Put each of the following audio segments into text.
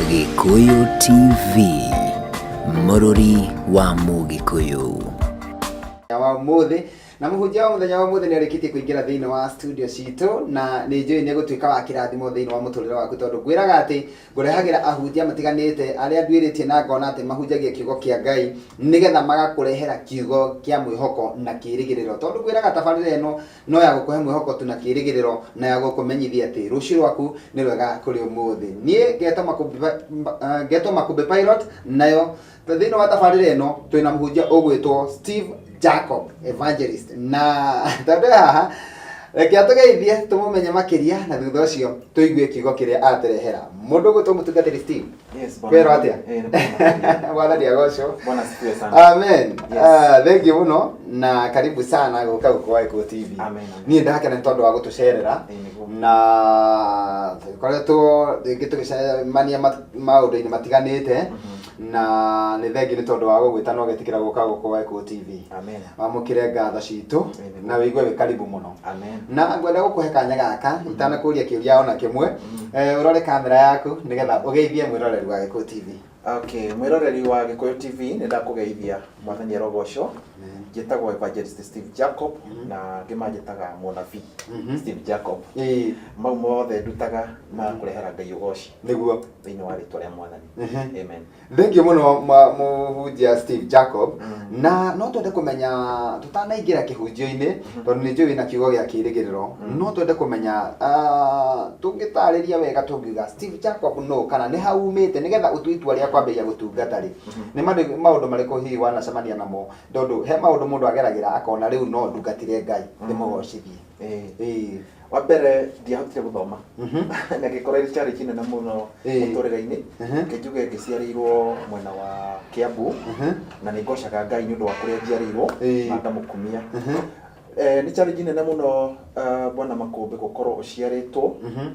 Gĩkũyũ TV, mũrũri wa Mũgĩkũyũ. Wa ũmũthĩ na mũhunjia wa mũthenya wa ũmũthĩ nĩ arĩkĩtie kũingĩra thĩinĩ wa studio citũ, na nĩ njũĩ nĩ egũtuĩka wa kĩrathimo thĩinĩ wa mũtũrĩre waku, tondũ ngwĩraga atĩ ngũrehagĩra ahunjia matiganĩte arĩa nduĩrĩtie na ngona atĩ mahunjagia kiugo kĩa Ngai nĩgetha magakũrehera kiugo kĩa mwĩhoko na kĩĩrĩgĩrĩro, tondũ ngwĩraga tabarĩra ĩno no ya gũkũhe mwĩhoko tu na kĩĩrĩgĩrĩro, na ya gũkũmenyithia atĩ rũciũ rwaku nĩ rwega kũrĩ ũmũthĩ. Niĩ ngetwo Makũmbĩ Pilot, nayo thĩinĩ wa tabarĩra ĩno twĩna mũhunjia ũgwĩtwo Steve Jacob Evangelist, na tondũ e haha reke atũgeithie tũmũmenye makĩria, na thutha ũcio tũigue kiugo kĩrĩa atũrehera. Mũndũ ũgwĩtwo mũtungatĩri Steve. Yes, Bwana. Kwĩrwo atĩa? Eh, nĩ Bwana. Mwathani agocwo. Bwana asifiwe sana. Amen. Yes. Ah, thank you mũno na karibu sana gũka gũkũ wa Gĩkũyũ TV. Amen, amen. Niĩ ndakena nĩ tondũ wa gũtũcerera. Eh, nĩguo. Na tũkoretwo rĩngĩ tũgĩcemania maũndũ-inĩ matiganĩte, na nĩ thengiũ nĩ tondũ wa gũgwĩta na ũgetĩkĩra gũka gũkũ wa Gĩkũyũ TV. Amen. Wamũkĩre ngatho citũ Amen. na wĩigue wĩ karibu mũno. Amen. Na ngwenda gũkũhe kanya gaka itanakũria kĩũria ona kĩmwe, ũrore kamera yaku nĩgetha ũgeithie mwĩroreri wa Gĩkũyũ TV. Okay, mwĩroreri wa Gĩkũyũ TV, nĩ ndakũgeithia. Mwathani arogocwo. Njĩtagwo Evangelist Steve Jacob, na angĩ manjĩtaga mũnabii Steve Jacob. Mau mothe ndutaga ma kũrehera Ngai ũgoci thĩinĩ wa rĩtwa rĩa Mwathani. Amen. Thank you mũno mũhunjia Steve Jacob. Na no twende kũmenya tũtanaingĩra kĩhunjio-inĩ, tondũ nĩ njũĩ wĩna kiugo gĩa kĩĩrĩgĩrĩro, no twende kũmenya, tũngĩtarĩria wega tũngiuga Steve Jacob nũ, kana nĩ hau umĩte nĩgetha ũtue itua rĩa kwambĩrĩria gũtungata rĩ, nĩ maũndũ marĩkũ hihi wanacemania namo, tondũ he maũndũ mũndũ ageragĩra akona rĩu no ndungatire Ngai ndĩmũgocithie? Wa mbere, ndiahotire gũthoma na ngĩkora ĩrĩ challenge nene mũno mũtũrĩre-inĩ. Kĩnjuge ngĩciarĩirwo mwena wa Kiambu, na nĩ ngocaga Ngai nĩ ũndũ wa kũrĩa njiarĩirwo na ngamũkumia. Nĩ challenge nene mũno, Bwana Makũmbĩ, gũkorwo ũciarĩtwo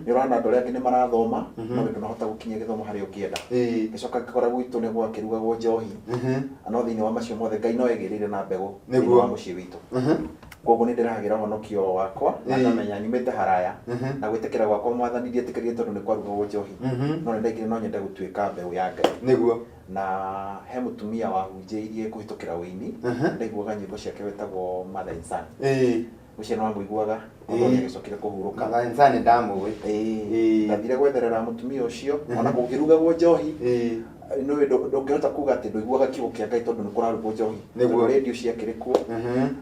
nĩ ũrona andũ arĩa angĩ nĩ marathoma, no we ndũnahota gũkinyia gĩthomo harĩa ũngĩenda. Ngĩcoka ngĩkora gwitũ nĩ gwakĩrugagwo njohi, no thĩinĩ wa macio mothe Ngai no egĩrĩire na mbegũ thĩinĩ wa mũciĩ witũ. Koguo nĩ ndĩrahagĩra ũhonokio wakwa na ngamenya nyumĩte haraya, na gwĩtĩkĩra gwakwa Mwathani ndietĩkĩrire tondũ nĩ kwarugagwo njohi, no nĩ ndaigire no nyende gũtuĩka mbeũ ya Ngai. Na he mũtumia wahunjĩirie kũhĩtũkĩra ũini, ndaiguaga nyĩmbo ciake, wetagwo Mother in Son. Ũcio nĩ wamũiguaga, although nĩ agĩcokire kũhurũka. Mother in Son ndamũĩ. Ndathire gwetherera mũtumia ũcio ona kũngĩrugagwo njohi. Nĩũĩ ndũngĩhota kuga atĩ ndũiguaga kiugo kĩa Ngai tondũ nĩ kũrarugwo njohi. Tondũ radio ciakĩrĩ kuo,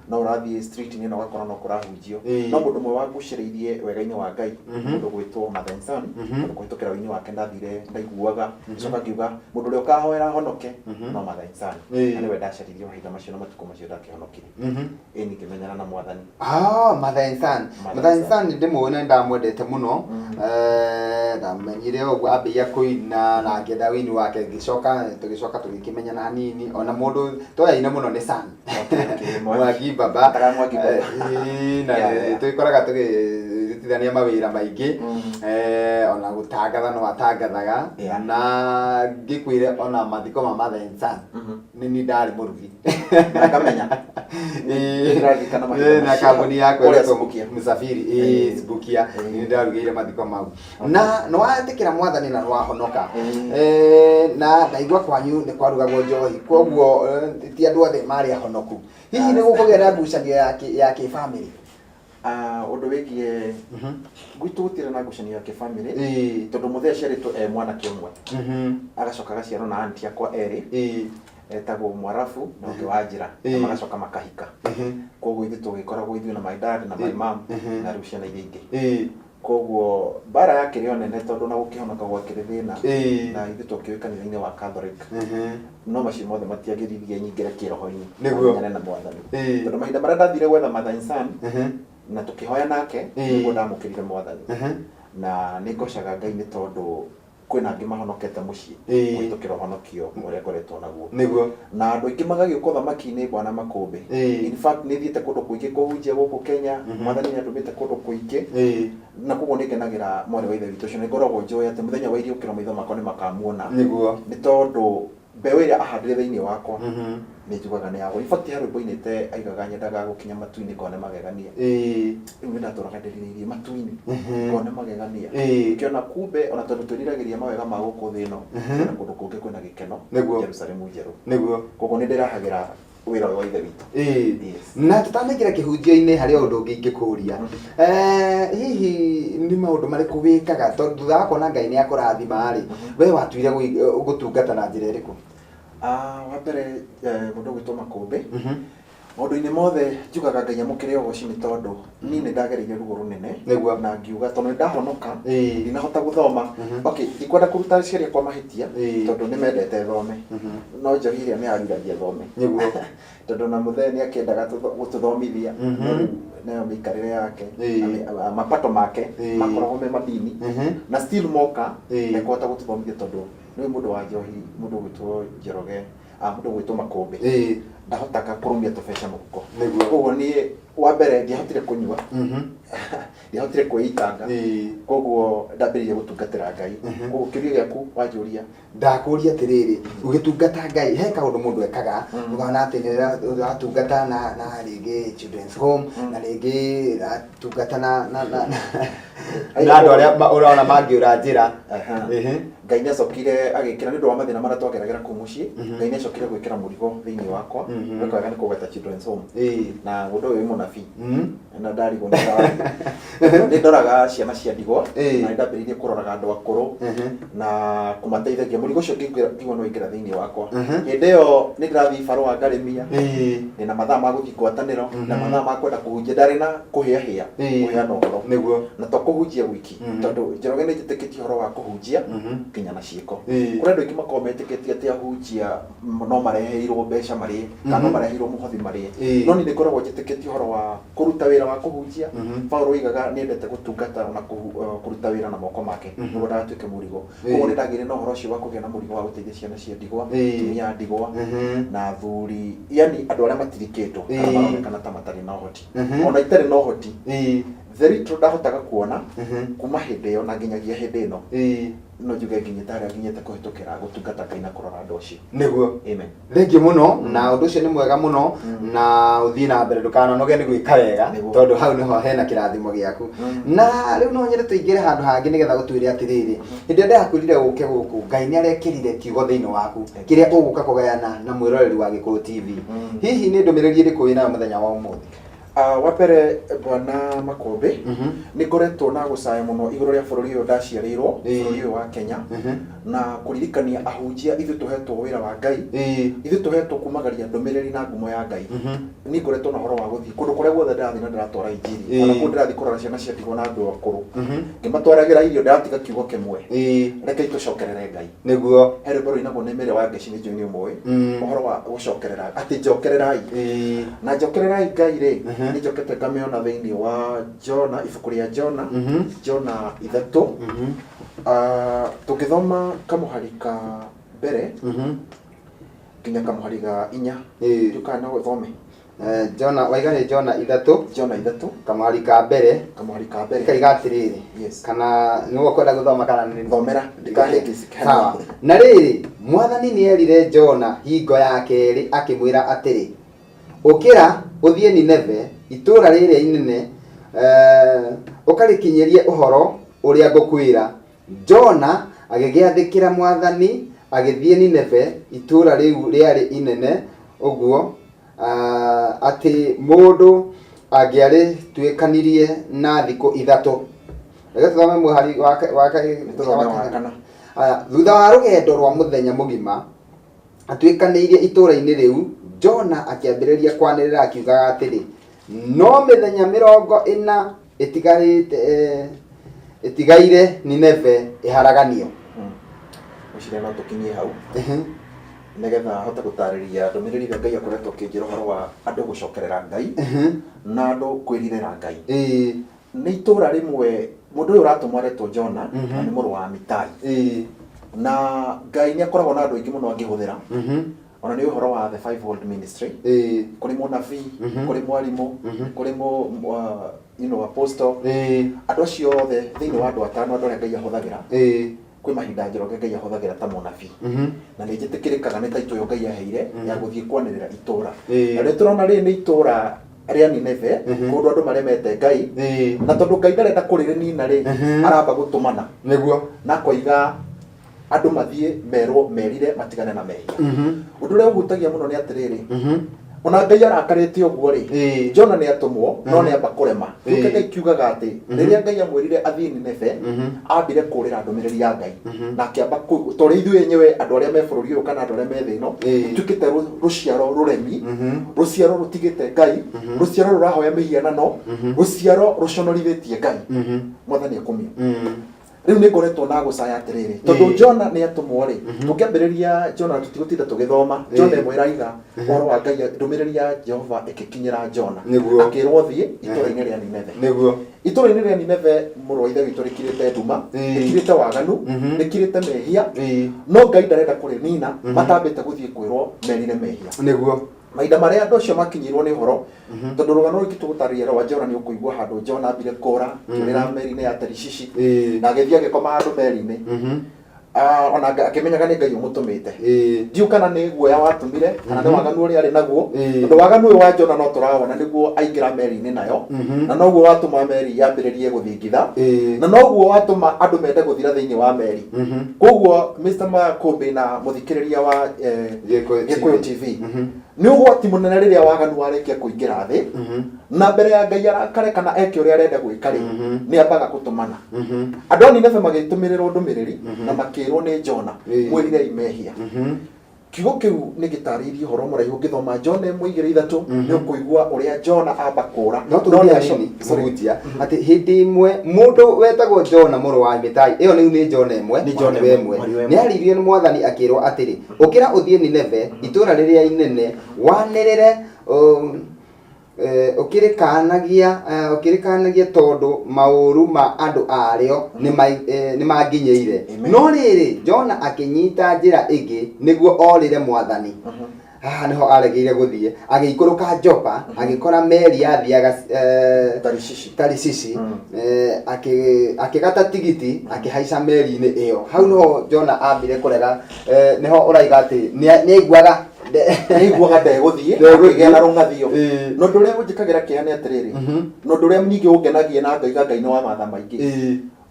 no ũrathiĩ street-inĩ na ũgakora no kũrahunjio. No mũndũ ũmwe wangucĩrĩirie wega-inĩ wa Ngai, mũndũ ũgwĩtwo Mother in Son, tondũ kũhĩtũkĩra ũini wake ndathire ndaiguaga, ngĩcoka ngiuga mũndũ ũrĩa ũkahoera honoke no Mother in Son. Na nĩwe ndacaririe mahinda macio na matukũ macio ndakĩhonokire. Ĩni ngĩmenyana na Mwathani. Ah, Mother and Son. Mother Mother and and Son ndĩmũĩ na ndamwendete mũno. Ndamenyire ũguo ambĩia kũina na ngĩenda ũini wake, ngĩcoka tũgĩcoka tũgĩkĩmenyana hanini, ona mũndũ twayaine mũno nĩ San. Okay, Mwangi Baba. Etaga Mwangi Baba. Ĩĩ, na tũgĩkoraga tũgĩrutithania mawĩra maingĩ. Ona gũtangatha no atangathaga. Na ngĩkwĩre ona mathiko ma Mother and Son, nĩ niĩ ndarĩ mũrugi. Na ngamenya. Nĩndĩraririkana mahinda Na macio. kambuni yakwa Kũrĩa ĩretwo Subukia. Msafiri, Subukia, nĩ ndarugĩire mathiko mau. Na nĩ wetĩkĩra Mwathani na nĩ wahonoka. Na ndaigua kwanyu nĩ kwarugagwo njohi, koguo ti andũ othe marĩ ahonoku. Hihi nĩ gũkũgĩa na ngucanio ya kĩbamĩrĩ? Ah, ũndũ wĩgiĩ gwitũ gũtirĩ na ngucanio ya kĩbamĩrĩ, tondũ mũthee aciarĩtwo e mwanake ũmwe, agacoka agaciarwo na aunty akwa erĩ, etagwo Mwarabu na ũngĩ wa njĩra, na magacoka makahika. Koguo ithuĩ tũgĩkoragwo ithuĩ na my dad na my mom na rĩu ciana iria ingĩ. Koguo mbara yakĩrĩ o nene, tondũ na gũkĩhonoka gwakĩrĩ thĩna, na ithuĩ twakĩũĩ kanitha-inĩ wa Catholic, no macio mothe matiagĩririe nyingĩre kĩroho-inĩ menyane na Mwathani, tondũ mahinda marĩa ndathire gwetha Mother in Son na tũkĩhoya nake, nĩguo ndamũkĩrire Mwathani. Na nĩ ngocaga Ngai nĩ tondũ kwĩna angĩ mahonokete mũciĩ kũhĩtũkĩra ũhonokio ũrĩa ngoretwo naguo. Na andũ aingĩ magagĩũka ũthamaki-inĩ, Bwana Makũmbĩ. In fact, nĩ thiĩte kũndũ kũingĩ kũhunjia gũkũ Kenya. Mwathani nĩ andũmĩte kũndũ kũingĩ, na koguo nĩ ngenagĩra mwarĩ wa ithe witũ ũcio. Nĩ ngoragwo njũĩ atĩ mũthenya wa iriũkĩro maitho makwa nĩ makamuona, nĩ tondũ Mbeũ ĩrĩa ahandire thĩinĩ wakwa nĩ njiguaga nĩ yagũra. In fact he rwĩmbo ainĩte aigaga nyendaga gũkinya matu-inĩ ngone magegania. Rĩu nĩ ndatũraga ndĩrirĩirie matu-inĩ ngone magegania. Ngĩona kumbe ona tondũ twĩriragĩria mawega ma gũkũ thĩ ĩno, kwĩna kũndũ kũngĩ kwĩna gĩkeno, Jerusalemu njerũ. Koguo nĩ ndĩrahagĩra wĩra ũyũ wa Ithe witũ. Yes. Na tũtanaingĩra kĩhunjio-inĩ harĩ o ũndũ ũngĩ ingĩkũria. Hihi nĩ maũndũ marĩkũ wĩkaga tondũ thutha wa kuona Ngai nĩ akũrathima rĩ, we watuire gũtungata na njĩra ĩrĩkũ? Wa mbere mũndũ ũgwĩtwo Makũmbĩ, maũndũ-inĩ mothe njugaga Ngai amũkĩre ũgoci nĩ tondũ niĩ nĩ ndagereire ruo rũnene na ngiuga tondũ nĩ ndahonoka ndinahota gũthoma. Okay, ndikwenda kũruta aciari akwa mahĩtia tondũ nĩ mendete thome, no njohi ĩrĩa nĩ yagiragia thome. Tondũ na mũthee nĩ akĩendaga gũtũthomithia, no rĩu nayo mĩikarĩre yake na mapato make makoragwo me manini na still moka ndekũhota gũtũthomithia tondũ nĩ mũndũ wa njohi, mũndũ ũgwĩtwo Njoroge, mũndũ ũgwĩtwo Makũmbĩ ndahotaga kũrũmia tũbeca mũhuko. Koguo niĩ wa mbere ndiahotire kũnyua, ndiahotire kwĩitanga, koguo ndambĩrĩirie gũtungatĩra Ngai. Koguo kĩũria gĩaku wanjũria, Ndakũria atĩrĩrĩ, ũgĩtungata Ngai he kaũndũ mũndũ ekaga, ũkona atĩ nĩ ũratungata na rĩngĩ children's home, na rĩngĩ ũratungata na andũ arĩa ũrona mangĩũra njĩra. Ngai nĩ acokire agĩkĩra nĩ ũndũ wa mathĩna marĩa twageragĩra kũu mũciĩ, Ngai nĩ acokire gwĩkĩra mũrigo thĩinĩ wakwa. Weka wega nĩ kũgweta children's home. Na mũndũ ũyũ wĩ mũnabii na ndarigwo nĩ nĩ ndoraga ciana cia ndigwa na nĩ ndambĩrĩirie kũroraga andũ akũrũ na kũmateithagia. Mũrigo ũcio ngĩigua no waingĩra thĩinĩ wakwa. Hĩndĩ ĩyo nĩ ndĩrathiĩ barũa ngarĩmia, ndĩna mathaa ma gũthiĩ ngwatanĩro na mathaa ma kwenda kũhunjia, ndarĩ na kũhĩahĩa kũheana ũhoro. Na to kũhunjia gwiki, tondũ Njoroge nĩ njĩtĩkĩtie ũhoro wa kũhunjia nginya na ciĩko. Kũrĩ andũ aingĩ makoragwo metĩkĩtie atĩ ahunjia no mareheirwo mbeca marĩe kana no mareheirwo mũhothi marĩe, no niĩ nĩ ngoragwo njĩtĩkĩtie ũhoro wa kũruta wĩra wa kũhunjia. Paulo oigaga nĩ endete gũtungata ona kũruta wĩra na moko make nĩguo ndagatuĩke mũrigo. Koguo nĩ ndagĩire na ũhoro ũcio wa kũgĩa na mũrigo wa gũteithia ciana cia ndigwa, atumia a ndigwa na athuri, yani andũ arĩa matirikĩtwo kana maronekana ta matarĩ na ũhoti. Ona itarĩ na ũhoti, the little ndahotaga kuona kuma hĩndĩ ĩyo na nginyagia hĩndĩ ĩno, no njuge nginyĩte harĩa nginyĩte kũhĩtũkĩra gũtungata Ngai na kũrora andũ acio. Amen. Thengiũ mũno, na ũndũ ũcio nĩ mwega mũno, na ũthiĩ na mbere, ndũkananoge nĩ gwĩka wega, tondũ hau nĩho hena kĩrathimo gĩaku. Na rĩu no nyende tũingĩre handũ hangĩ nĩgetha gũtwĩre atĩrĩrĩ, hĩndĩ ĩrĩa ndĩrakwĩrire ũke gũkũ, Ngai nĩ arekĩrire kiugo thĩinĩ waku kĩrĩa ũgũka kũgayana na mwĩroreri wa Gĩkũyũ TV. Hihi nĩ ndũmĩrĩri ĩrĩkũ wĩnayo mũthenya wa ũmũthĩ? Wa mbere bwana Makũmbĩ, nĩ ngoretwo na gũcaya mũno igũrũ rĩa bũrũri ũyũ ndaciarĩirwo, bũrũri ũyũ wa Kenya, na kũririkania ahunjia ithuĩ tũhetwo wĩra wa Ngai, ithuĩ tũhetwo kumagaria ndũmĩrĩri na ngumo ya Ngai. Niĩ ngoretwo na ũhoro wa gũthiĩ kũndũ kũrĩa guothe ndĩrathiĩ na ndĩratwara injiri, ona kũu ndĩrathiĩ kũrora ciana cia ndigwa na andũ akũrũ, ngĩmatwaragĩra irio ndĩratiga kiugo kĩmwe, rekei tũcokerere Ngai. He rwĩmbo rũinagwo nĩ Mary wa Ngeci, nĩ njũĩ nĩ ũmũĩ, ũhoro wa gũcokerera, atĩ njokererai. Na njokererai Ngai rĩ, nĩ njokete ngamĩona thĩinĩ wa Jona, ibuku rĩa Jona, Jona 3. Tũngĩthoma kamũhari ka mbere nginya kamũhari ga 4, ndiũĩ kana no ũthome. Jona, waiga nĩ Jona 3? Jona 3. Kamũhari ka mbere. Kamũhari ka mbere. Kaiga atĩrĩrĩ. Yes. Kana nĩwe ũkwenda gũthoma kana nĩ Thomera, ndikahĩngĩcĩke. Sawa. Na rĩrĩ, Mwathani nĩerire Jona hingo ya kerĩ akĩmwĩra atĩrĩ, Ũkĩra ũthiĩ Nineve, itũũra rĩrĩa inene, ũkarĩkinyĩrie ũhoro ũrĩa ngũkwĩra. Jona agĩgĩathĩkĩra Mwathani, agĩthiĩ Nineve, itũũra rĩu rĩarĩ inene ũguo atĩ mũndũ angĩarĩtuĩkanirie na thikũ 3. Reke tũthome mũhari Tũthome wa kana. Aya, thutha wa rũgendo rwa mũthenya mũgima atuĩkanĩirie itũũra-inĩ rĩu, Jona akĩambĩrĩria kwanĩrĩra akiugaga atĩrĩ, no mĩthenya 40 ĩtigarĩte, ĩtigaire Nineve ĩharaganio. Ngwĩciria no tũkinyie hau nĩgetha hote gũtarĩria ndũmĩrĩri ĩrĩa Ngai akoretwo akĩnjĩra ũhoro wa andũ gũcokerera Ngai na andũ kwĩrirĩra Ngai. Nĩ itũũra rĩmwe mũndũ ũyũ ũratũmwo aretwo Jona, na nĩ mũrũ wa Amitai. Na Ngai nĩ akoragwo na andũ aingĩ mũno angĩhũthĩra. Ona nĩ ũhoro wa the fivefold ministry. Kũrĩ mũnabii, kũrĩ mwarimũ, kũrĩ apostle. Andũ acio othe thĩinĩ wa andũ atano, andũ arĩa Ngai ahũthagĩra. Kwĩ mahinda Njoroge Ngai ahũthagĩra ta mũnabii na nĩ njĩtĩkĩrĩkaga nĩ taitũ ĩyo Ngai aheire ya gũthiĩ kwanĩrĩra itũra. Na rĩrĩa tũrona rĩrĩ nĩ itũra rĩa Nineve, kũndũ andũ maremete Ngai, na tondũ Ngai ndarenda kũrĩrĩnina rĩ, aramba gũtũmana na akoiga andũ mathiĩ merwo merire matigane na mehia. Ũndũ ũrĩa ũhutagia mũno nĩ atĩrĩrĩ, ona Ngai arakarĩte ũguo rĩ, Jona nĩ atũmwo no nĩ amba kũrema. Gĩũke Ngai kiugaga atĩ rĩrĩa Ngai amwĩrire athiĩ Nineve, ambire kũrĩra ndũmĩrĩri ya Ngai na akĩamba ta ũrĩa ithuĩ enyewe andũ arĩa me bũrũri ũyũ kana andũ arĩa me thĩ ĩno tuĩkĩte rũciaro rũremi, rũciaro rũtigĩte Ngai, rũciaro rũrahoya mĩhianano, rũciaro rũconorithĩtie Ngai. Mwathani akumio. Rĩu nĩ ngoretwo na gũcaya atĩrĩrĩ, tondũ Jona nĩ atũmwo rĩ, tũngĩambĩrĩria Jona tũtigũtinda tũgĩthoma. Jona ĩmwe ĩraiga ũhoro wa Ngai, ndũmĩrĩri ya Jehova ĩgĩkinyĩra Jona, akĩrwo thiĩ itũũra-inĩ rĩa Nineve. Itũũra-inĩ rĩa Nineve, mũrũ wa Ithe witũ, rĩkirĩte nduma, rĩkirĩte waganu, rĩkirĩte mehia, no Ngai ndarenda kũrĩnina matambĩte gũthiĩ kwĩrwo merire mehia. Mahinda marĩa andũ acio makinyĩirwo nĩ ũhoro, tondũ rũgano rũingĩ tũgũtarĩria rwa Jona nĩ ũkũigua handũ Jona ambire kũra, akĩũrĩra meri-inĩ ya Tarishishi, na agĩthiĩ agĩkoma handũ meri-inĩ. Ona akĩmenyaga nĩ Ngai ũmũtũmĩte. Ndiũ kana nĩ guoya watũmire, kana nĩ waganu ũrĩa arĩ naguo, tondũ waganu ũyũ wa Jona no tũrawona nĩguo aingĩra meri-inĩ nayo, na noguo watũma meri yambĩrĩrie gũthingitha, na noguo watũma andũ mende gũthira thĩinĩ wa meri. Koguo Mr. Makũmbĩ na mũthikĩrĩria wa Gĩkũyũ Gĩkũyũ TV, nĩ ũgwati mũnene rĩrĩa waganu warĩkia kũingĩra thĩ, na mbere ya Ngai arakare kana eke ũrĩa arenda gwĩka rĩ, nĩ ambaga gũtũmana. Andũ a Nineve magĩtũmĩrĩrwo ndũmĩrĩri na makĩrwo nĩ Jona, mwĩrirei mehia. Kiugo kĩu nĩ gĩtarĩirie ũhoro mũraihu. Ũngĩthoma Jona 1:2-3, nĩ ũkũigua ũrĩa Jona amba kũra. No No tũthiĩ nĩ hanini sorry. mũhunjia, atĩ hĩndĩ ĩmwe mũndũ wetagwo Jona mũrũ wa Amitai, ĩyo rĩu nĩ Jona ĩmwe, Nĩ Jona mũhari wa ĩmwe, ĩmwe, mũhari wa ĩmwe. nĩ aririe nĩ Mwathani akĩrwo atĩrĩ, ũkĩra ũthiĩ Nineve, itũũra rĩrĩa inene, wanĩrĩre, ũkĩrĩkanagia tondũ maũru ma andũ arĩo nĩmanginyĩire. Amen. No rĩrĩ, Jona akĩnyita njĩra ĩngĩ nĩguo orĩre Mwathani. Haha nĩho aregeire gũthiĩ, agĩikũrũka Jopa, agĩkora meri yathiaga Tarishishi. Tarishishi, akĩgata tigiti, akĩhaica meri-inĩ ĩyo. Hau nĩho Jona ambire kũrega, nĩho ũraiga atĩ nĩaiguaga Nĩaiguaga ndegũthiĩ, Ndegũthiĩ. akĩgĩa na rũng'athio. Na ũndũ ũrĩa ũnjĩkagĩra kĩeha nĩ atĩrĩrĩ, na ũndũ ũrĩa ningĩ ũngenagia na ngaiga Ngai nĩ wa matha maingĩ,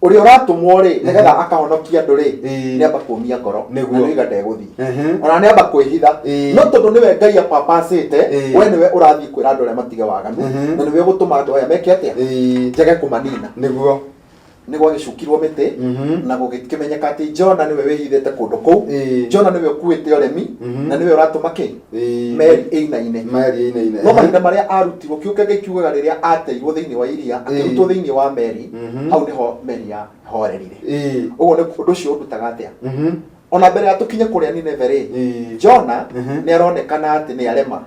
ũrĩa ũratũmwo rĩ nĩgetha akahonokia andũ rĩ, nĩamba kũmia ngoro na nĩoiga ndegũthiĩ, ona nĩamba kwĩhitha, no tondũ nĩwe Ngai apapacĩte, we nĩwe ũrathiĩ kwĩra andũ arĩa matige waganu, na nĩwe ũgũtũma andũ aya meke atĩa, njage kũmanina. Nĩ gwagĩcukirwo mĩtĩ na gũgĩkĩmenyeka atĩ Jona nĩwe wĩhithĩte kũndũ kũu, Jona nĩwe ũkuĩte ũremi, na nĩwe ũratũma kĩ meri ĩinaine. Meri ĩinaine. No mahinda marĩa arutirwo, kiugo kĩa Ngai kiugaga rĩrĩa ateirwo thĩinĩ wa iria, akĩrutwo thĩinĩ wa meri, hau nĩho meri yahorerire. Ũguo nĩ ũndũ ũcio ũndutaga atĩa? Ona mbere ya tũkinye kũrĩa Nineve rĩ, Jona nĩ aronekana atĩ nĩ arema.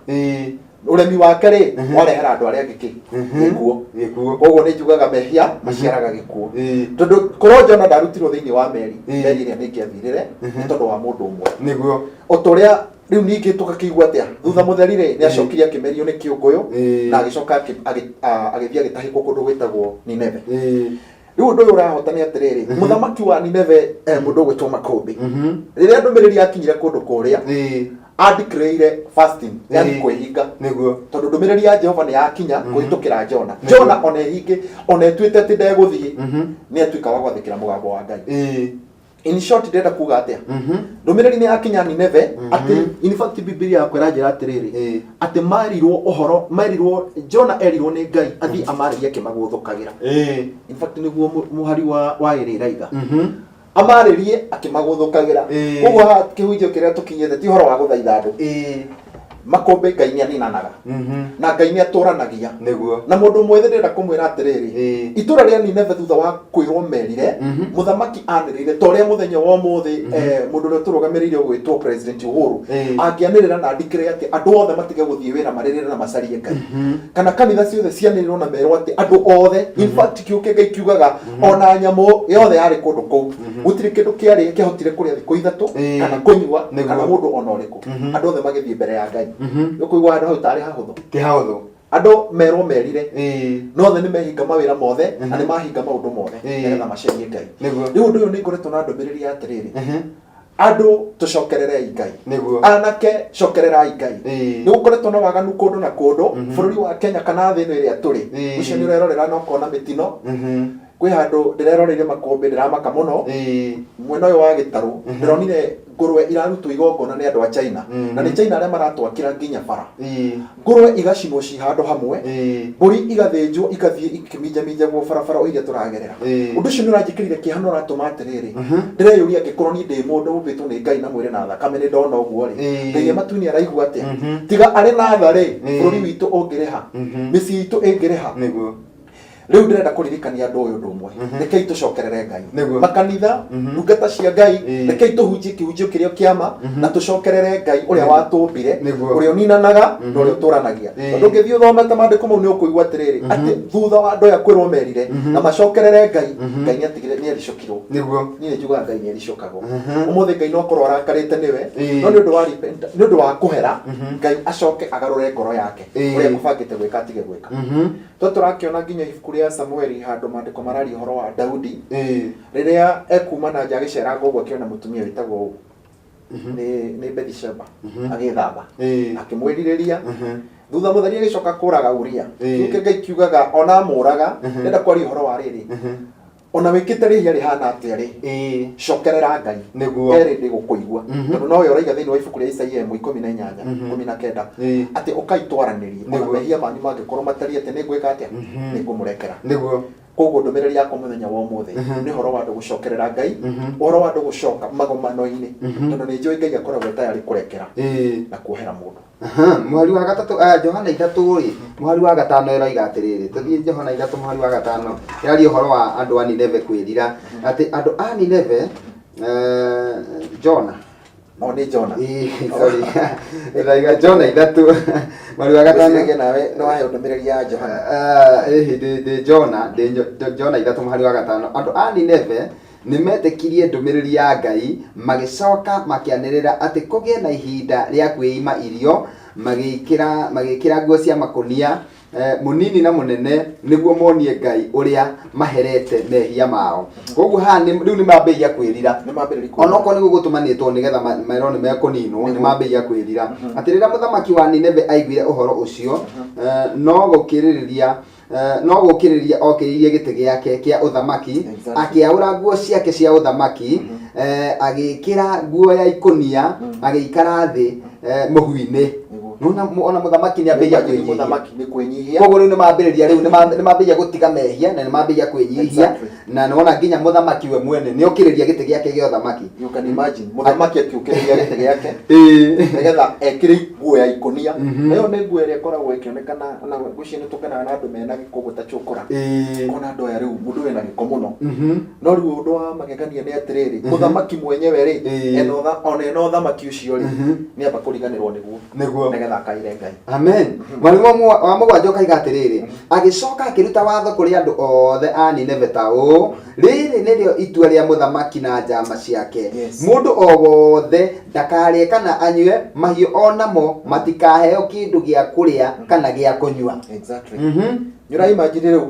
Ũremi wake rĩ, warehera andũ arĩa angĩ kĩ? Gĩkuũ. Gĩkuũ. Koguo nĩ njugaga mehia maciaraga gĩkuũ. Tondũ korwo Jona ndarutirwo thĩinĩ wa meri, meri ĩrĩa nĩ ĩngĩathirire nĩ tondũ wa mũndũ ũmwe. O ta ũrĩa rĩu ningĩ tũgakĩigua atĩa thutha mũtheri rĩ, nĩ acokire akĩmerio nĩ kĩũngũyũ, na agĩcoka agĩthiĩ agĩtahĩkwo kũndũ gwĩtagwo Nineve. Rĩu ũndũ ũyũ ũrahota nĩ atĩrĩrĩ, mũthamaki wa Nineve, mũndũ ũgwĩtwo Makũmbĩ, rĩrĩa ndũmĩrĩri yakinyire kũndũ kũrĩa, andeclareire fasting, yani kwĩhinga. Tondũ ndũmĩrĩri ya Jehova nĩ yakinya kũhĩtũkĩra Jona. Jona ona ehinge, ona etuĩte atĩ ndegũthiĩ, nĩ atuĩka wa gwathĩkĩra mũgambo wa Ngai. In short, ndĩrenda kuga atĩa? Ndũmĩrĩri nĩ yakinya Nineve atĩ, in fact, Bibilia yakwa ĩranjĩra atĩrĩrĩ, atĩ marirwo ũhoro, merirwo, Jona erirwo nĩ Ngai athiĩ amarĩrie akĩmagũthũkagĩra. In fact, nĩguo mũhari wa ĩrĩ ĩraiga, amarĩrie akĩmagũthũkagĩra. Koguo haha kĩhunjio kĩrĩa tũkinyĩte ti ũhoro wa gũthaitha andũ. Makũmbĩ, Ngai nĩ aninanaga na Ngai nĩ atũranagia. Na mũndũ mwĩthĩ ndĩrenda kũmwĩra atĩrĩrĩ, itũra rĩa Nineve thutha wa kwĩrwo merire, mũthamaki anĩrĩire ta ũrĩa mũthenya wa ũmũthĩ, mũndũ ũrĩa ũtũrũgamĩrĩire ũgwĩtwo President Uhuru angĩanĩrĩra na ndikĩre atĩ andũ othe matige gũthiĩ wĩra, marĩrĩre na macarie Ngai, kana kanitha ciothe cianĩrĩrwo na merwo atĩ andũ othe, in fact, kiugo kĩa Ngai kiugaga ona nyamũ yothe yarĩ kũndũ kũu, gũtirĩ kĩndũ kĩarĩ kĩahotire kũrĩa thikũ 3 kana kũnyua, kana mũndũ ona ũrĩkũ, andũ othe magĩthiĩ mbere ya Ngai. Nĩ ũkũigua handũ hau tarĩ hahũthũ? Ti hahũthũ. Andũ merwo merire, no othe nĩ mehinga mawĩra mothe na nĩ mahinga maũndũ mothe nĩgetha macarie Ngai. Rĩu ũndũ ũyũ nĩ ngoretwo na ndũmĩrĩri ya atĩrĩrĩ, andũ tũcokererei Ngai. Anake, cokererai Ngai. Nĩ gũkoretwo na waganu kũndũ na kũndũ bũrũri wa Kenya kana thĩ ĩno ĩrĩa tũrĩ. Ũcio nĩ ũrerorera na ũkona mĩtino. Kwĩ handũ ndĩreroreire makũmbĩ, ndĩramaka mũno. Mwena ũyũ wa gĩtarũ ndĩronire ngũrwe irarutwo igongona nĩ andũ a China. Na nĩ China arĩa maratwakĩra nginya bara. Ngũrwe igacinwo ci handũ hamwe, mbũri igathĩnjwo igathiĩ ikĩminjaminjagwo barabara o iria tũragerera. Ũndũ ũcio nĩ ũranjĩkĩrire kĩeha na ũratũma atĩrĩrĩ, ndĩreyũria angĩkorwo niĩ ndĩ mũndũ ũmbĩtwo nĩ Ngai na mwĩrĩ na thakame nĩ ndona ũguo rĩ, Ngai e matu-inĩ araigua atĩa? Tiga arĩ na tha rĩ, bũrũri witũ ũngĩrĩha? Mĩciĩ itũ ĩngĩrĩha? Rĩu ndĩrenda kũririkania andũ ũyũ ũndũ ũmwe. Rekei tũcokerere Ngai. Makanitha, ndungata cia Ngai, rekei tũhunjie kĩhunjio kĩrĩa kĩa ma na tũcokerere Ngai ũrĩa watũmbire, ũrĩa ũninanaga na ũrĩa ũtũranagia. Tondũ ũngĩthiĩ ũthomete maandĩko mau nĩ ũkũigua atĩrĩrĩ, atĩ thutha wa andũ aya kwĩrwo merire na macokerere Ngai, Ngai nĩ atigire, nĩ ericũkirwo. Niĩ nĩ njugaga Ngai nĩ ericũkagwo. Ũmũthĩ Ngai no akorwo arakarĩte nĩwe, no nĩ ũndũ wa repent, nĩ ũndũ wa kũhera, Ngai acoke agarũre ngoro yake. Ũrĩa ekũbangĩte gwĩka atige gwĩka. To tũrakĩona nginya ibuku rĩa Samueli handũ maandĩko mararia ũhoro wa Daudi rĩrĩa ekuma na nja agĩceranga ũguo akĩona mũtumia wĩtagwo ũũ nĩ Bethsheba agĩthamba, akĩmwĩrirĩria. Thutha mũtheri agĩcoka kũraga Uria. Kiugo kĩa Ngai kiugaga ona amũraga, ndenda kwaria ũhoro wa rĩrĩ, ona wĩkĩte rĩhia rĩhana atĩa rĩ, cokerera Ngai. Erĩ ndĩ gũkũigua, tondũ nowe ũraiga thĩinĩ wa ibuku rĩa Isaia ĩmwe ikũmi na inyanya 19 atĩ ũkai twaranĩrie, ona mehia manyu mangĩkorwo matariĩ atĩa, nĩ ngwĩka atĩa? Nĩ ngũmũrekera. Koguo ndũmĩrĩri yakwa mũthenya wa ũmũthĩ nĩ ũhoro wa andũ gũcokerera Ngai, ũhoro wa andũ gũcoka magomano-inĩ, tondũ nĩ njũĩ Ngai akoragwo e tayarĩ kũrekera na kuohera mũndũ. Aha, mũhari wa gatatũ, Johana 3 rĩ, mũhari wa 5 ĩroiga atĩrĩrĩ, tũthiĩ Johana 3 mũhari wa 5, ĩraria ũhoro wa andũ a Nineve kwĩrira, atĩ andũ a Nineve, Jona. O nĩ Jona. Ĩĩ, sorry. Ĩroiga Jona 3, mũhari wa 5. Wĩciragia nawe nĩ waheo ndũmĩrĩri ya Johana. Ĩhĩ, ndĩ Jona, ndĩ Jona 3 mũhari wa 5. Andũ a Nineve nĩ meetĩkirie ndũmĩrĩri ya Ngai, magĩcoka makĩanĩrĩra atĩ kũgĩe na ihinda rĩa kwĩima irio, magĩĩkĩra magĩĩkĩra nguo cia makũnia, mũnini na mũnene, nĩguo monie Ngai ũrĩa maherete mehia mao. Koguo haha rĩu nĩ mambĩrĩria kwĩrira. Nĩ mambĩrĩria kwĩrira. Onokorwo nĩ gũgũtũmanĩtwo nĩgetha merwo nĩ mekũninwo, nĩ mambĩrĩria kwĩrira. Atĩ rĩrĩa mũthamaki wa Nineve aiguire ũhoro ũcio, no gũkĩrĩrĩria no gũkĩrĩria okĩrĩirie gĩtĩ gĩake kĩa ũthamaki, akĩaũra nguo ciake cia ũthamaki, agĩkĩra nguo ya ikũnia, agĩikara thĩ mũhu-inĩ. Nĩwona ona mũthamaki nĩ ambĩrĩria kwĩnyihia. Mũthamaki nĩ kwĩnyihia. Koguo rĩu nĩ mambĩrĩria, rĩu nĩ mambĩrĩria gũtiga mehia na nĩ mambĩrĩria kwĩnyihia. Na nĩwona nginya mũthamaki we mwene nĩ okĩrĩria gĩtĩ gĩake gĩa ũthamaki. You can imagine mũthamaki akĩũkĩrĩria gĩtĩ gĩake nĩgetha ekĩre nguo ya ikũnia. Na ĩyo nĩ nguo ĩrĩa ĩkoragwo ĩkĩonekana, na ngwĩciria nĩ tũkenaga na andũ mena gĩko ũguo ta cũkũra. Kona andũ aya rĩu mũndũ wĩna gĩko mũno. No rĩu ũndũ wa magegania nĩ atĩrĩrĩ, mũthamaki mwenyewe rĩ, ona ena ũthamaki ũcio rĩ, nĩ amba kũriganĩrwo nĩguo. Nĩgetha akaire Ngai. Amen. Mweri wa 7 ũkaiga atĩrĩrĩ, agĩcoka akĩruta watho kũrĩ andũ othe a Nineve ta ũũ, rĩrĩ nĩrĩo itua rĩa mũthamaki na njama ciake. Mũndũ o wothe ndakarĩe kana anyue, mahiũ o namo matikaheo kĩndũ gĩa kũrĩa kana gĩa kũnyua. Nĩ ũraimagine rĩu?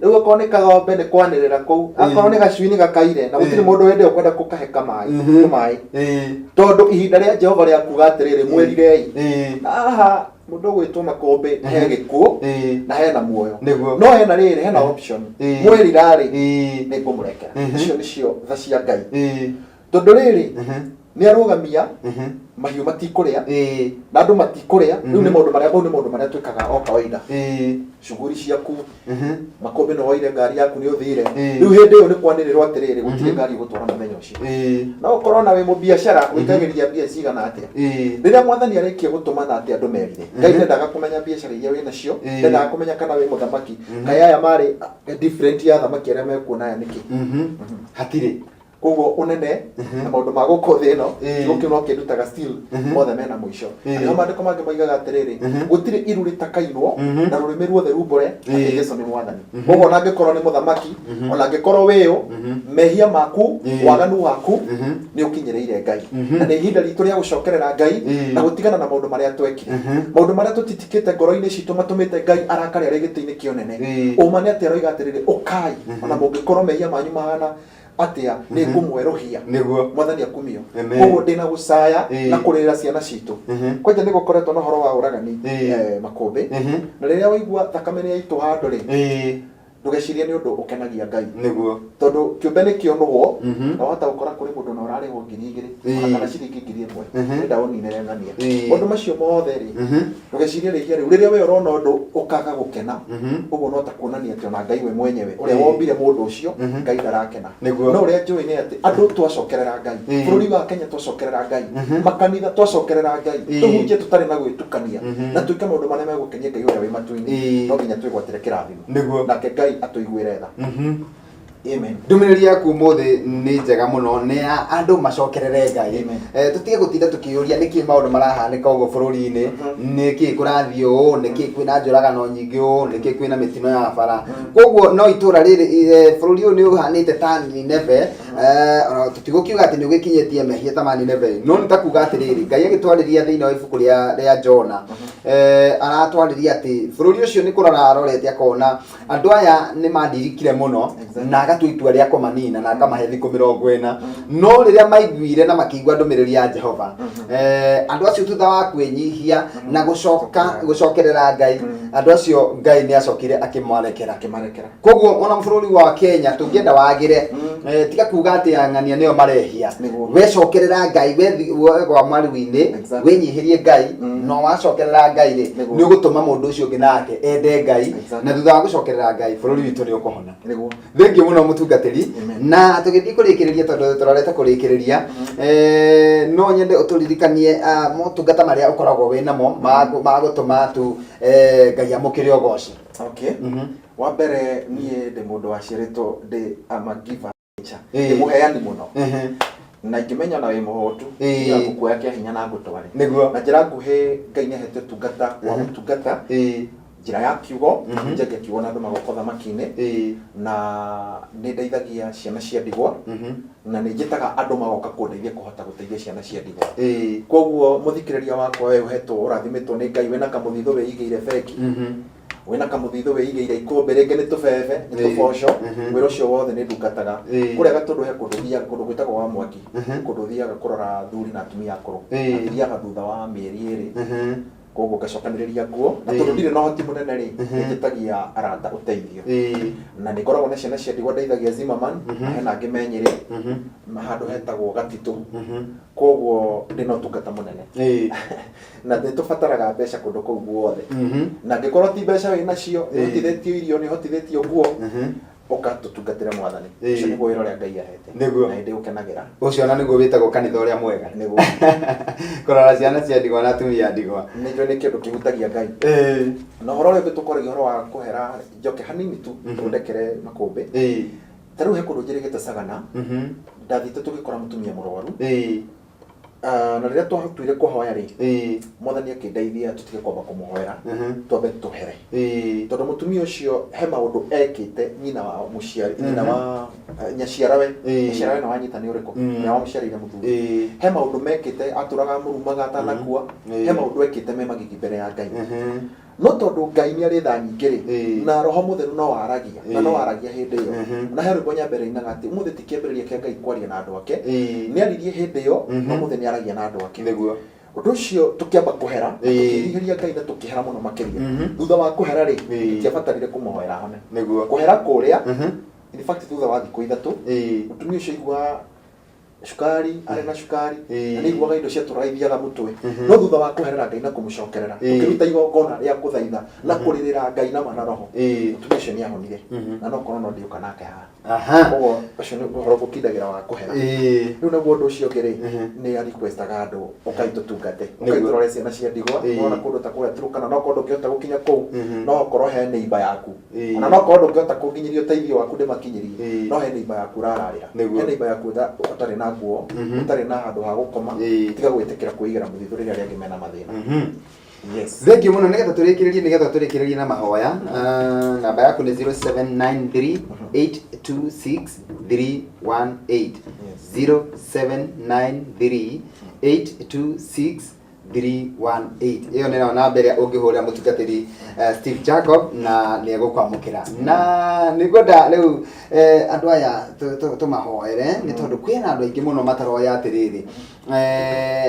Rĩu okorwo nĩ kagombe nĩ kwanĩrĩra kũu, akorwo nĩ gacui nĩ gakaire, na gũtirĩ mũndũ hĩndĩ ĩyo ũkwenda gũkahe kamaĩ, tũmaĩ. Tondũ ihinda rĩa Jehova rĩa kuga atĩrĩrĩ, mwĩrirei. Na haha mũndũ ũgwĩtwo makũmbĩ he gĩkuũ na hena muoyo. No hena rĩrĩ, hena option. Mwerira-rĩ, nĩ ngũmũrekera. Icio nĩcio tha cia Ngai. Tondũ rĩrĩ, nĩ arũgamia mahiũ matikũrĩa na andũ matikũrĩa. Rĩu nĩ maũndũ marĩa, mau nĩ maũndũ marĩa twĩkaga o kawaida. Cuguri ciaku, makũmbĩ nĩ woire ngari yaku nĩ ũthire. Rĩu hĩndĩ ĩyo nĩ kwanĩrĩrwo atĩrĩrĩ, gũtirĩ ngari ĩgũtwara mũthenya ũcio. No ũkorwo na wĩ mũbiacara ũikagĩria mbia cigana atĩa. Rĩrĩa mwathani arĩkia gũtũmana atĩ andũ merire, Ngai ndendaga kũmenya biacara iria wĩ nacio, ndendaga kũmenya kana wĩ mũthamaki. Kaĩ aya marĩ different ya athamaki arĩa mekuona aya nĩkĩ? Hatirĩ. Koguo ũnene na maũndũ ma gũkũ thĩ ĩno, gũkĩ no kĩndutaga still, mothe mena mũico. Nĩho maandĩko mangĩ moigaga atĩrĩrĩ, gũtirĩ iru rĩtakainwo na rũrĩmĩ ruothe rumbũre atĩ Jesu nĩ Mwathani. Koguo ona angĩkorwo nĩ mũthamaki, ona angĩkorwo wĩũ, mehia maku, waganu waku nĩ ũkinyĩrĩire Ngai, na nĩ ihinda ritũ rĩa gũcokerera Ngai na gũtigana na maũndũ marĩa twekire, maũndũ marĩa tũtitikĩte ngoro-inĩ citũ matũmĩte Ngai arakare arĩ gĩtĩ-inĩ kĩa ũnene. Ũma nĩ atĩ aroiga atĩrĩrĩ, ũkai ona mũngĩkorwo mehia manyu mahana atĩa, nĩ ngũmwerũhia. Mwathani akumio. Amen. Koguo ndĩna gũcaya na kũrĩrĩra ciana citũ. Kwanja nĩ gũkoretwo na ũhoro wa ũragani, makũmbĩ, na rĩrĩa waigua thakame nĩ yaitwo handũ rĩ, ndũgecirie nĩ ũndũ ũkenagia Ngai, tondũ kĩũmbe nĩ kĩonũhwo, na wahota gũkora kũrĩ mũndũ na ũrarĩhwo 2000 ona kana ciringi 1000 nĩenda ũninĩre ng'ania. Maũndũ macio mothe rĩ, ndũgecirie rĩhia rĩu rĩrĩa we ũrona ũndũ ũkaga gũkena, ũguo no ta kuonania atĩ ona Ngai we mwenyewe ũrĩa wombire mũndũ ũcio, Ngai ndarakena. No ũrĩa njũĩ nĩ atĩ andũ twacokerera Ngai, bũrũri wa Kenya twacokerera Ngai, makanitha twacokerera Ngai, tũhunjie tũtarĩ na gwĩtukania na twĩke maũndũ marĩa megũkenia Ngai ũrĩa wĩ matu-inĩ, no nginya twĩgwatĩre kĩrathimo. Nake Ngai atũiguĩre tha. Amen. Ndũmĩrĩri yaku ũmũthĩ nĩ njega mũno, nĩ ya andũ macokerere Ngai. Amen. Tũtige gũtinda tũkĩyũria nĩkĩ maũndũ marahanĩka ũguo bũrũri-inĩ, nĩkĩ kũrathiĩ ũũ, nĩkĩ kwĩna njũragano nyingĩ ũũ, nĩkĩ kwĩna mĩtino ya bara. Koguo no itũra rĩrĩ, bũrũri ũyũ nĩ ũhanĩte ta Nineve, ona tũtigũkiuga atĩ nĩ ũgĩkinyĩtie mehia ta ma Nineve, no nĩ ta kuga atĩrĩrĩ, Ngai agĩtwarĩria thĩinĩ wa ibuku rĩa Jona, aratwarĩria atĩ bũrũri ũcio nĩ kũrora arorete akona andũ aya nĩ mandirikire mũno, na agatua itua rĩa kũmanina na akamahe thikũ 40. No rĩrĩa maiguire na makĩigua ndũmĩrĩri ya Jehova, andũ acio thutha wa kwĩnyihia na gũcoka gũcokerera Ngai, andũ acio Ngai nĩ acokire akĩmarekera. Akĩmarekera. Koguo ona bũrũri wa Kenya tũngĩenda wagĩre, tiga kuga atĩ ang'ania nĩo marehia. Wecokerera Ngai, wegwa maru-inĩ, wĩnyihĩrie Ngai, no wacokerera Ngai rĩ, nĩ ũgũtũma mũndũ ũcio ũngĩ nake ende Ngai, na thutha wa gũcokerera Ngai bũrũri witũ nĩ ũkũhona. Thengiũ mũno mũtungatĩri. Amen. Na tũgĩthiĩ kũrĩkĩrĩria, tondũ tũrorete kũrĩkĩrĩria, no nyende ũtũririkanie motungata marĩa ũkoragwo wĩ namo ma gũtũma tu Ngai amũkĩre ũgoci. Okay. Wa mbere, niĩ ndĩ mũndũ waciarĩtwo ndĩ I'm a giver nature. Ndĩ mũheani mũno, na ingĩmenya na wĩ mũhũtu, ngũkuoya kĩa hinya na ngũtware. Na njĩra nguhĩ, Ngai nĩ ahete ũtungata wa gũtungata njĩra ya kiugo, njagia kiugo na andũ magoka ũthamaki-inĩ, na nĩ ndeithagia ciana cia ndigwa, na nĩ njĩtaga andũ magoka kũndeithia kũhota gũteithia ciana cia ndigwa. Koguo mũthikĩrĩria wakwa, we ũhetwo ũrathimĩtwo nĩ Ngai, wĩna kamũthithũ wĩigĩire bengi, wĩna kamũthithũ wĩigĩire ikũmbĩ, rĩngĩ nĩ tũbebe, nĩ tũboco, wĩra ũcio wothe nĩ ndungataga. Kũrĩa Gatũndũ he kũndũ thiaga, kũndũ gwĩtagwo wa Mwangi, kũndũ thiaga kũrora athuri na atumia akũrũ. Na thiaga thutha wa mĩeri 2. Koguo ngacokanĩrĩria nguo, na tondũ ndirĩ na ũhoti mũnene rĩ, nĩ njĩtagia arata ũteithio. Na nĩ ngoragwo na ciana cia ndigwa ndeithagia Zimmerman, na hena angĩ me Nyĩrĩ, na handũ hetagwo Gatitũ. Koguo ndĩna ũtungata mũnene. Na nĩ tũbataraga mbeca kũndũ kũu guothe. Na angĩkorwo ti mbeca wĩ nacio, nĩ ũhotithĩtio irio, nĩ ũhotithĩtio nguo, ũka tũtungatĩre Mwathani. Ũcio nĩguo wĩra ũrĩa Ngai ahete. Na hĩndĩ ũkenagĩra. Ũcio ona nĩguo wĩtagwo kanitha ũrĩa mwega. Kũrora ciana cia ndigwa na atumia a ndigwa. Nĩ njũĩ nĩ kĩndũ kĩhutagia Ngai. Na ũhoro ũrĩa ũngĩ tũkoragia ũhoro wa kũhera, njoke hanini tu, thondekere makũmbĩ. Ta rĩu he kũndũ njĩrĩgĩte Sagana, ndathiĩte tũgĩkora mũtumia mũrwaru. Na rĩrĩa twatuire kũhoya rĩ, Mwathani akĩndeithia tũtige kwamba kũmũhoera, twambe tũhere. Tondũ mũtumia ũcio he maũndũ ekĩte nyina wa mũciari, nyina wa nyaciarawe, nyaciarawe na wanyita nĩ ũrĩkũ? Ũrĩa wamũciarĩire mũthuri. He maũndũ mekĩte, atũraga amũrumaga atanakua, he maũndũ ekĩte me magigi mbere ya Ngai. No tondũ Ngai nĩ arĩ tha nyingĩ rĩ, na Roho Mũtheru no aragia, na no aragia hĩndĩ ĩyo. Na he rwĩmbo Nyambere inaga atĩ ũmũthĩ ti kĩambĩrĩria kĩa Ngai kwaria na andũ ake, nĩ aririe hĩndĩ ĩyo, na ũmũthĩ nĩ aragia na andũ ake. Ũndũ ũcio tũkĩamba kũhera, na tũkĩnyihĩria Ngai na tũkĩhera mũno makĩria. Thutha wa kũhera rĩ, tũtiabatarire kũmũhoera ahone. Kũhera kũrĩa, in fact thutha wa thikũ 3, mũtumia ũcio aigua Cukari, arĩ na cukari, na Ĩĩ. nĩ aiguaga indo ciatũraga ithiaga mũtwe. No thutha wa kũherera Ngai na kũmũcokerera, tũkĩruta igongona rĩa kũthaitha na kũrĩrĩra Ngai na ma na roho, mũtumia ũcio nĩ ahonire. Na no korwo no ndiũka nake haha. Koguo ũcio nĩ ũhoro ngũkindagĩra wa kũhera. Rĩu naguo ũndũ ũcio ũngĩ rĩ, nĩ a requestaga andũ ũkai tũtungate, ũkai tũrore ciana cia ndigwa. Nĩwona kũndũ ta kũrĩa Turkana, no korwo ndũngĩhota gũkinya kũu, no okorwo he neighbor yaku. Ona no korwo ndũngĩhota kũnginyĩria ũteithio waku ndĩmakinyĩrie, no he neighbor yaku ũrararĩra, he neighbor yaku ũtarĩ na nguo, ũtarĩ na handũ ha gũkoma. Tiga gwĩtĩkĩra kwĩigĩra mũthithũ rĩrĩa arĩa angĩ mena mathĩna. Yes. Thengiũ mũno. Nĩgetha tũrĩkĩrĩrie na mahoya. Namba yaku nĩ 0793 826 318. 0793 826 318, ĩyo nĩyo namba ĩrĩa ũngĩhũrĩra mũtungatĩri Steve Jacob na nĩ egũkwamũkĩra. Na nĩ ngwenda rĩu andũ aya tũmahoere, nĩ tondũ kwĩna andũ aingĩ mũno mataroya atĩrĩrĩ,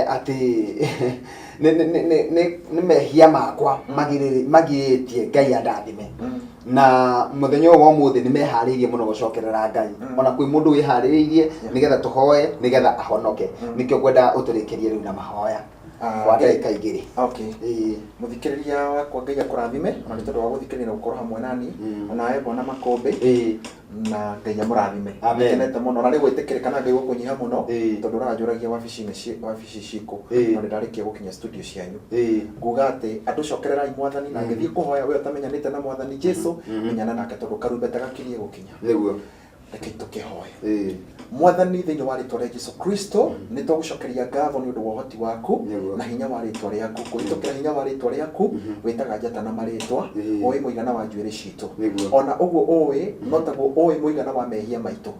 atĩ nĩ mehia makwa magirĩtie Ngai andathime. Na mũthenya ũyũ wa ũmũthĩ nĩ meharĩirie mũno gũcokerera Ngai. Ona kwĩ mũndũ wĩharĩrĩirie nĩgetha tũhoe nĩgetha ahonoke. Nĩkĩo ngwenda ũtũrĩkĩrie rĩu na mahoya kwa ndagĩka 2. Okay. Mũthikĩrĩria wakwa, Ngai akũrathime ona nĩ tondũ wa gũthikĩrĩria na gũkorwo hamwe nani. Onawe Bwana Makũmbĩ, na Ngai amũrathime. Amen. Ngenete mũno na nĩ gwĩtĩkĩrĩka na Ngai gũkũnyiha mũno, tondũ ũranjũragia wabici-inĩ wabici cikũ, no nĩ ndarĩkia gũkinya studio cianyu. Nguga atĩ andũ, cokererai Mwathani, na ngĩthiĩ kũhoya we ũtamenyanĩte na Mwathani Jesu, menyana nake, tondũ karumbeta gakirie gũkinya. Reke tũkĩhoe. Mwathani, thĩinĩ wa rĩtwa rĩa Jesu Kristo, nĩ twagũcokeria ngatho nĩ ũndũ wa ũhoti waku na hinya wa rĩtwa rĩaku. Kũhĩtũkĩra hinya wa rĩtwa rĩaku, wĩtaga njata na marĩtwa, ũĩ mũigana wa njuĩrĩ citũ. Ona ũguo ũĩ no taguo ũĩ mũigana wa mehia maitũ.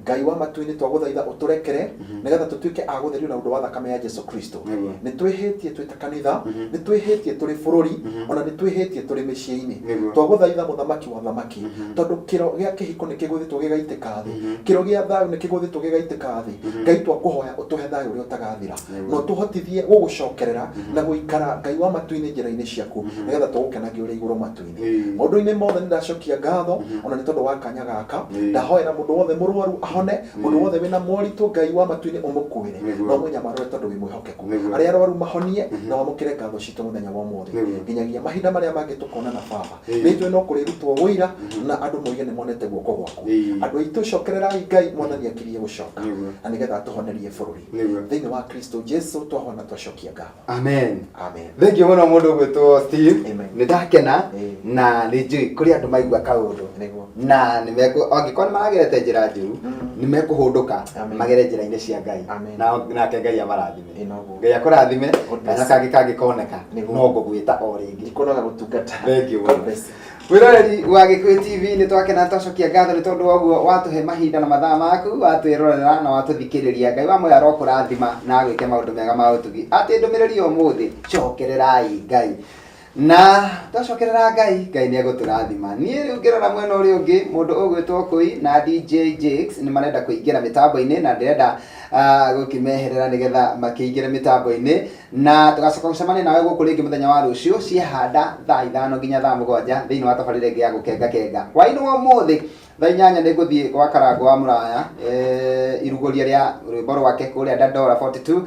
Ngai wa matu-inĩ, twagũthaitha ũtũrekere nĩgetha tũtuĩke a gũtherio na ũndũ wa thakame ya Jesu Kristo. Nĩ twĩhĩtie twĩ ta kanitha, nĩ twĩhĩtie tũrĩ bũrũri, ona nĩ twĩhĩtie tũrĩ mĩciĩ-inĩ. Twagũthaitha, Mũthamaki wa thamaki, tondũ kĩro gĩa kĩhiko nĩ kĩgũthĩtwo gĩgaitĩka thĩ, kĩro gĩa thayũ nĩ kĩgũthĩtwo gĩgaitĩka thĩ. Ngai, twakũhoya ũtũhe thayũ ũrĩa ũtagathira, na ũtũhotithie gũgũcokerera na gũikara, Ngai wa matu-inĩ, njĩra-inĩ ciaku, nĩgetha tũgũkenagia ũrĩ igũrũ matu-inĩ. Maũndũ-inĩ mothe nĩ ndacokia ngatho ona nĩ tondũ wa kanya gaka. Ndahoera mũndũ wothe mũrwaru ahone, mũndũ wothe wĩna moritũ, Ngai wa matu-inĩ, ũmũkuĩre na ũmũnyamarũre, tondũ wĩ mwĩhokeku. Arĩa arwaru mahonie, na wamũkĩre ngatho citũ mũthenya wa ũmũthĩ, nginyagia mahinda marĩa mangĩ tũkonana. Baba, nĩ njũĩ no kũrĩrutwo ũira na andũ moige nĩ monete guoko gwaku. Andũ aitũ, cokererai Ngai. Mwathani akirie gũcoka na nĩgetha atũhonerie bũrũri. Thĩinĩ wa Kristo Jesu twahona, twacokia ngatho. Amen. Amen. Thengiũ mũno, mũndũ ũgwĩtwo Steve. Amen. Nĩ ndakena na nĩ njũĩ kũrĩ andũ maigua kaũndũ na nĩ mekũ, angĩkorwo nĩ maragerete njĩra njũru, nĩ mekũhũndũka Amen. magere njĩra-inĩ cia Ngai. Amen. Na nake Ngai amarathime. Ĩ, noguo. Ngai akũrathime. God bless. Kanya kangĩ kangĩkoneka, no ngũgwĩta o rĩngĩ. Ndikuonaga gũtungata. Thank you God mũno. bless you. Mwĩroreri wa Gĩkũyũ TV, nĩ twakena, twacokia ngatho nĩ tondũ wa ũguo watũhe mahinda na mathaa maku, watwĩrorera na watũthikĩrĩria. Ngai wa muoyo arokũrathima na agwĩke maũndũ mega ma ũtugi. Atĩ ndũmĩrĩri ya ũmũthĩ, cokererai Ngai, na twacokerera Ngai, Ngai nĩ egũtũrathima. Niĩ rĩu ngĩrora mwena ũrĩa ũngĩ, mũndũ ũgwĩtwo Kũi na DJ Jakes nĩ marenda kũingĩra mĩtambo-inĩ, na ndĩrenda gũkĩmeherera nĩgetha makĩingĩre mĩtambo-inĩ, na tũgacoka gũcemania nawe gũkũ rĩngĩ mũthenya wa rũciũ ciehanda thaa 5 nginya thaa 7 thĩinĩ wa tabarĩra ĩngĩ ya Gũkenga Kenga. Hwaĩ-inĩ wa ũmũthĩ thaa 8 nĩ ngũthiĩ gwa Karango wa Mũraya, irugũria rĩa rwĩmbo rwake kũrĩa Dandora 42,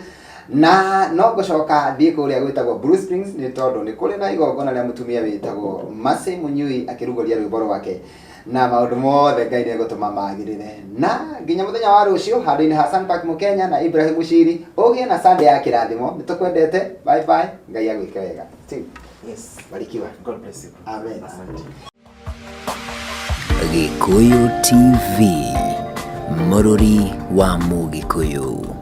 na no ngũcoka thiĩ kũrĩa gwĩtagwo Blue Springs, nĩ tondũ nĩ kũrĩ na igongona rĩa mũtumia wĩtagwo Mercy Mũnyui akĩrugũria rwĩmbo rwake. Na maũndũ mothe Ngai nĩ egũtũma magĩrĩre. Na nginya mũthenya wa rũciũ, handũ-inĩ ha Sunpark Mũkenya na Ibrahim Mushiri, ũgĩe na Sunday ya kĩrathimo. Nĩ tũkwendete. Bye bye. Ngai agwĩke wega. Steve, Yes. barikiwa. God bless you. Amen. Asante. Gĩkũyũ TV, mũrũri wa Mũgĩkũyũ.